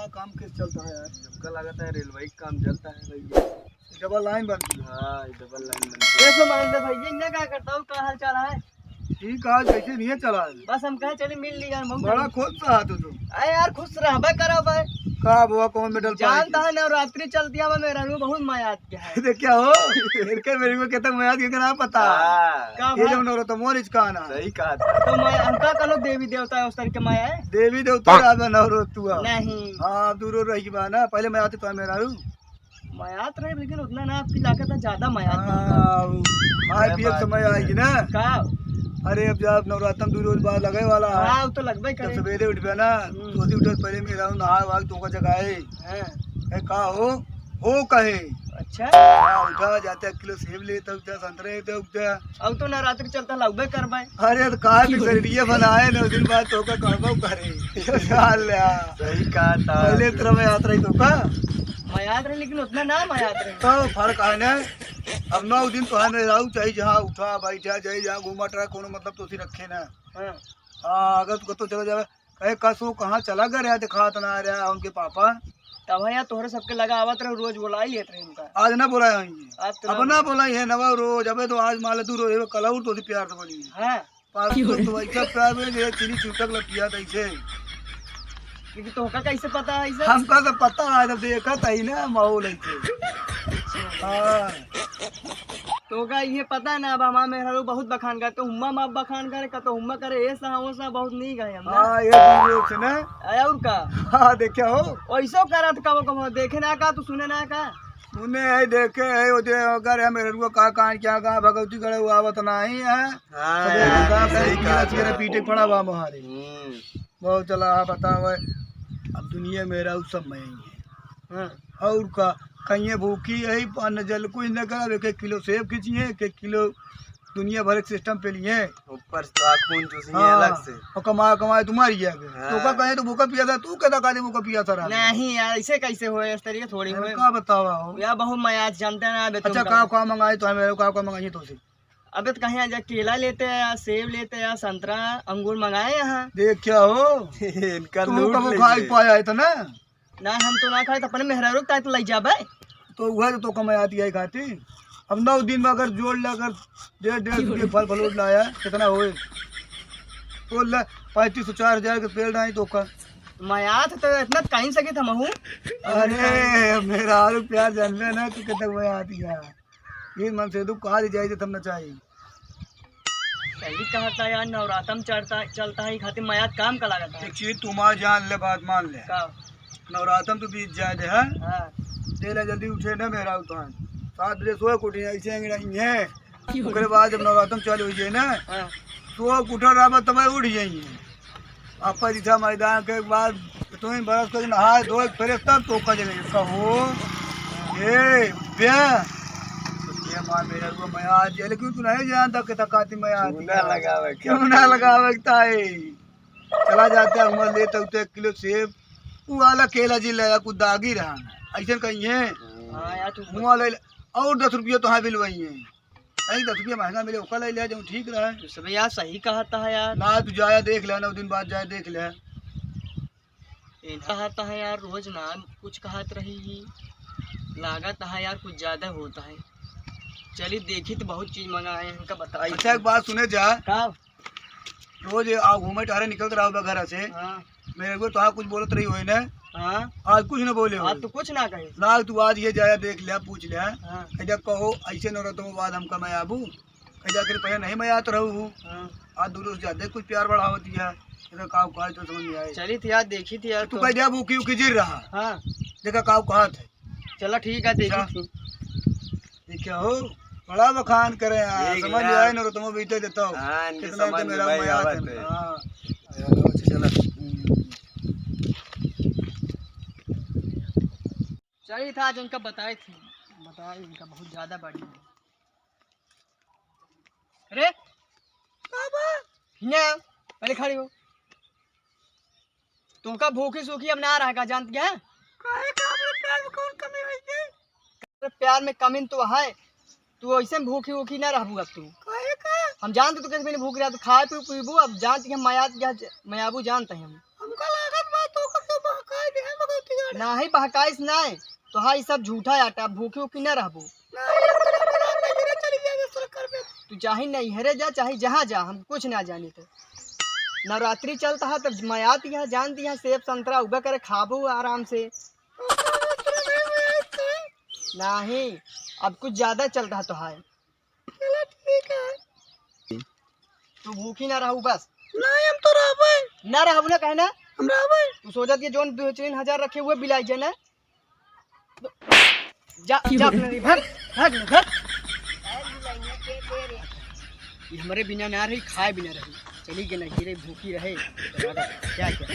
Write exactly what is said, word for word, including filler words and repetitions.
काम कैसे चलता है यार? हमका लगता है रेलवे का काम चलता है भैया। डबल लाइन बन गई। हाँ, ये डबल लाइन बन गई। कैसे मान ले भैया, इन्हें क्या करता हूँ, का हाल चाल है? ठीक है, कैसे नहीं चला है? बस हम कहे चली मिल ली यार, बहुत बड़ा दिन। खुश रहा तू तो। अरे यार, खुश रहबे करा भाई। का बुआ, कौन मेडल पाई? जानता है, नवरात्रि चलती है, मेरा रू बहुत मजा आती है। देखा हो, इनके मेरे को कितना मजा आती है, ना पता। हाँ। का ये भाई? जो नवरात्र मोर इचकाना। सही कहा था। तो मैं, हमका कनो देवी देवता है उस तरह के माया है? देवी देवता आवे नवरात्र तू आ। नहीं। हाँ, दूर रही बा ना, पहले मैं आते तो मेरा रू। मयात रहे, लेकिन उतना ना, आपकी लागत है ज्यादा मयात रहे। हाँ, वो खाए अरे पिए के बात समय है। आएगी ना। का? अरे, अब जब नवरात्र में दू रोज बाद लगे वाला है, हाँ, वो तो लगबे तो करे। सवेरे उठबे ना, हम्म। तो उसी उठे पहले मेरा नहाए वहाए तो का जगाए। हाँ। ए, का हो? हो कहे। अच्छा। हाँ, उठा जाते, एक किलो सेब लेते उठा, संतरे लेते उठा। अब तो नवरात्रि चलता, लगबे करबे। अरे, तो कहा भी शरीरिये बनाए ना, उस दिन बाद तो का कहबो करे। साला। सही कहा था। पहले तरह में याद रही तो का? मैं याद रही, लेकिन उतना ना मैं याद रही। तो फर्क है ना, अब नौ दिन तो है ना, रहू चाहे जहाँ उठा, बैठा, चाहे जहाँ घूमा टहरा, कोनो मतलब तो उसी रखे ना। हाँ। हाँ, अगर तू कतो चला जावे, कहे, "कसो कहाँ चला गया रे, दिखात ना रहा उनके पापा।" तब यहाँ तोहरे सबके लगा आवत रहे, रोज बोला ही लेत रहे उनका। आज ना बोला है ये। आज तो अब ना ना बोला है नवा रोज, अबे तो आज मान ले तू रोज, कल और तो प्यार से बोली। हाँ। पास तो, तो वैसा प्यार में जो है चीनी छूटक लग पिया था इसे। क्योंकि तोहका कैसे पता है इसे? हमका तो पता है, जब देखा था ही ना माहौल ऐसे। हाँ। तो का ये पता ना, अब हमार मेहरारू बहुत बखान करे, तो हुम्मा माँ बखान करे, का तो हुम्मा करे, ए सा, ओ सा, बहुत नीक है हम ना। हाँ, ये दूर से ना। अरे और का? हाँ, देखे हो? ऐसो करत कबो कबो, देखे ना का, तू सुने ना का? सुने है, देखे है, वो जो अगर है मेहरारू का कहाँ क्या कहाँ भगवती करे, वो आवत नहीं है। हाँ, सब यार, हिसाब से सही कहा गिरस गिरे था। पीटे पड़ा बा मोहारे। हम्म। बहुत चला, हाँ, बताओ है। अब दुनिया मेहरारू सब में ही है। हाँ। और का, कहिए भूखी यही पान जल कुछ न करब, एक एक किलो सेब खींचिए, एक एक किलो दुनिया भर के सिस्टम पे लिए। ऊपर से तो आ खून चूसिए हाँ। अलग से। और कमाए, कमाए तुम्हारी है। हाँ। तो का कहे तो भूखा पिया था, तू कहता का दे भूखा पिया था रहा। नहीं यार, ऐसे कैसे होए, इस तरीके थोड़ी अरे होए। का बतावा हो? यार बहुत मयात जानते हैं ना, अबे अच्छा, तुम का, का मंगाए तो हमें, का, का मंगाइए तो से? अबे तो कहीं जा केला लेते हैं, सेब लेते हैं, संतरा, अंगूर मंगाए यहाँ। देख क्या हो? इनका तू लूट कबो लेंगे। खाए पाया है तो ना? ना, हम तो ना खाए, तो अपने मेहरारू के ताई तो लई जाबे। तो वह तो कमाई आती है खाती। अब नौ दिन में अगर जोड़ ले, अगर डेढ़, डेढ़ सौ के फल फ्रूट लाया, कितना होए? बोल ले, पैंतीस सौ, चार हजार के पेड़ नहीं तो का। मयात तो इतना कहीं सके था महू। अरे, मेहरारू प्यार जान ले ना, तू कितना मयात है। ये मन से दुख कहा जाए तो तब ना चाहिए। सही कहा था यार, नवरातम चढ़ता, चलता है, खातिर मयात काम का लागत है। एक चीज तुम आ जान ले, बात मान ले। का? नवरातम तो बीत जाए दे, हैं? हाँ। तेला जल्दी उठे ना मेहरारू तो। सात बजे सोए के उठे, ऐसे ही रही है। ओकरे बाद जब नवरातम चालू हो जाए ना, हाँ। सोए के उठा रहा, तब उठ जाइए। आपा जी था मैदान के बाद तुम बरस के नहाए धोए फिरे तब तो का जगह कहो, ए, बे। ये मार मेरा को मैं आज, लेकिन तू नहीं जानता कि तकाती मैं आज चूना लगावे के। चूना लगावे के ताई। चला जाता है, हम लेते उते एक किलो सेब, वो वाला केला जी ले, कुछ दागी रहा। ऐसे कहीं है। हाँ यार, तू मुँह वाला ले, और दस रुपये तो हाँ बिल वही है। नहीं, दस रुपया महंगा मिले, ओका ले लिया, जो ठीक रहा है। तो सब यार सही कहा था यार। ना, तू जाया देख ले, नौ दिन बाद जाया देख ले। इनका कहता है यार, रोज ना कुछ कहत रही ही, लागत है यार, कुछ ज्यादा होता है। चली देखी तो बहुत चीज मंगाए हैं, इनका बताई। अच्छा, एक बात सुने जा। का? रोज आ घूमे टहरे निकलत रहो बा घर से। हाँ। मेरे को तो हाँ कुछ बोलत रही होई ना। हाँ। आज कुछ ना बोले आज होई। तो कुछ ना कहे। ना, तू आज ये जाया देख लिया, पूछ लिया। हाँ। कह जा कहो, ऐसे न रहता हूँ, बाद हम कमाए आबू। कह जा, "आखिर पहले नहीं मैं आत रहू हूँ। हाँ। आज दो रोज ज्यादा कुछ प्यार बढ़ावत दिया।" इधर काव कहा तो समझ में आए। चली थी यार, देखी थी यार तू तो। कह जा, "भूखी उखी जिर रहा।" हाँ। देखा काव कहा थे। चला ठीक है, देखी अच्छा। थी। ये क्या हो? बड़ा बखान करे यार, एक समझ में लाख। आए ना, तो तुम बीते देता हो। हाँ, इनके कितना समझ तो में मेरा भाई मया आवत है। है। हाँ। यार, अच्छा, चला। चलिए था, आज उनका बताए थे, बताए इनका बहुत ज्यादा बढ़िया है। अरे, का बा? हिने आओ, पहले खड़ी हो। तुमका भूखी सूखी हम ना रह का जानत है? काहे का हमरे प्यार में कौन कमी होई गई? अरे प्यार में कमी तो है, तू ऐसे में भूखी वूखी ना रहबू अब तू। काहे का? हम जानते तू कैसे बिना भूख रहा, तू खाए पी पीबू, अब जानते हम मया, मयाबू जानते हैं हम। हमका लागत बा तो कर तो बहकाए दे है भगवती। नाही बहकाइस नाही, तोहार ई सब झूठा आटा, अब भूखी उखी न रहबू। नाही, अब तो राम राम नैहरे चली जाबे, सुन करबे। तू चाहे नैहरे जा, चाहे जहाँ जा, हम कुछ ना जानी तो। नवरात्रि चलता है, तब मयात यहाँ जान दिया, सेब संतरा उबे करे, खाबू आराम से। तो सुन भाई, मैं आज तो नाही, अब कुछ ज्यादा चलता है तोहार। चला ठीक है। तू भूखी ना रहू बस। नाही, हम तो रहबे। ना रहबू ना, कहे ना? हम रहबे। तू सोचत कि जोन दो तीन हजार रखे हुए बिलाई जे ना। जा, जा अपने लिए, भाग, भाग, भाग। ये हमरे बिना ना रही, खाए बिना रही। चली के ना गिरे, भूखी रहे। क्या क्या?